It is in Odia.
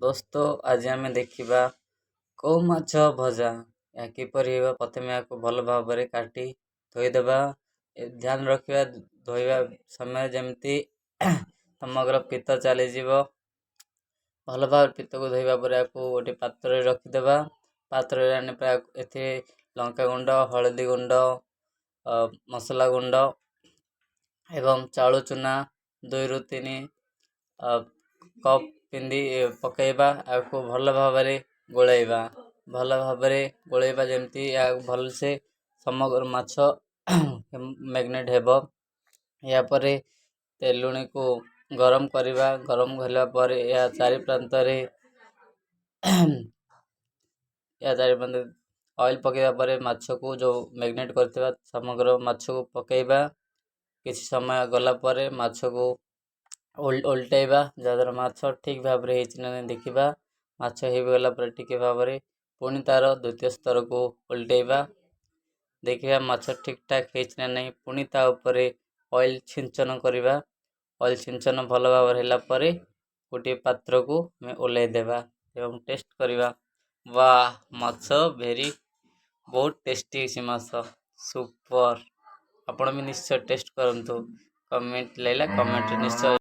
ଦୋସ୍ତ, ଆଜି ଆମେ ଦେଖିବା କଉ ମାଛ ଭଜା। ଏହା କିପରି ହେବ? ପ୍ରଥମେ ଏହାକୁ ଭଲ ଭାବରେ କାଟି ଧୋଇଦେବା। ଧ୍ୟାନ ରଖିବା, ଧୋଇବା ସମୟରେ ଯେମିତି ସମଗ୍ର ପିତ୍ତ ଚାଲିଯିବ। ଭଲ ଭାବରେ ପିତ୍ତକୁ ଧୋଇବା ପରେ ଏହାକୁ ଗୋଟେ ପାତ୍ରରେ ରଖିଦେବା। ପାତ୍ରରେ ଆଣି ପ୍ରାୟ ଏଥିରେ ଲଙ୍କା ଗୁଣ୍ଡ, ହଳଦୀ ଗୁଣ୍ଡ, ମସଲା ଗୁଣ୍ଡ ଏବଂ ଚାଉଳ ଚୁନା 2ରୁ 3 କପ୍ ପିନ୍ଧି ପକାଇବା। ଏହାକୁ ଭଲ ଭାବରେ ଗୋଳାଇବା, ଭଲ ଭାବରେ ଗୋଳାଇବା, ଯେମିତି ଏହାକୁ ଭଲସେ ସମଗ୍ର ମାଛ ମ୍ୟାରିନେଟ୍ ହେବ। ଏହାପରେ ତେଲୁଣିକୁ ଗରମ କରିବା। ଗରମ ହେଲା ପରେ ଏହା ଚାରି ପ୍ରାନ୍ତରେ ଅଏଲ୍ ପକାଇବା ପରେ ମାଛକୁ, ଯେଉଁ ମ୍ୟାରିନେଟ୍ କରିଥିବା ସମଗ୍ର ମାଛକୁ ପକାଇବା। କିଛି ସମୟ ଗଲା ପରେ ମାଛକୁ ଓଲଟାଇବା, ଯାହାଦ୍ୱାରା ମାଛ ଠିକ୍ ଭାବରେ ହେଇଛି ନା ନାହିଁ ଦେଖିବା। ମାଛ ହେଇଗଲା ପରେ ଟିକେ ଭାବରେ ପୁଣି ତା'ର ଦ୍ୱିତୀୟ ସ୍ତରକୁ ଓଲଟାଇବା। ଦେଖିବା ମାଛ ଠିକ୍ ଠାକ୍ ହେଇଛି ନା ନାହିଁ। ପୁଣି ତା ଉପରେ ଅଏଲ୍ ଛିଞ୍ଚନ କରିବା। ଅଏଲ୍ ଛିଞ୍ଚନ ଭଲ ଭାବରେ ହେଲା ପରେ ଗୋଟିଏ ପାତ୍ରକୁ ଆମେ ଓହ୍ଲାଇ ଦେବା ଏବଂ ଟେଷ୍ଟ କରିବା। ବାଃ, ମାଛ ଭେରି ବହୁତ ଟେଷ୍ଟି ହେଇଛି। ମାଛ ସୁପର। ଆପଣ ବି ନିଶ୍ଚୟ ଟେଷ୍ଟ କରନ୍ତୁ। କମେଣ୍ଟ ଲାଗିଲା, କମେଣ୍ଟରେ ନିଶ୍ଚୟ।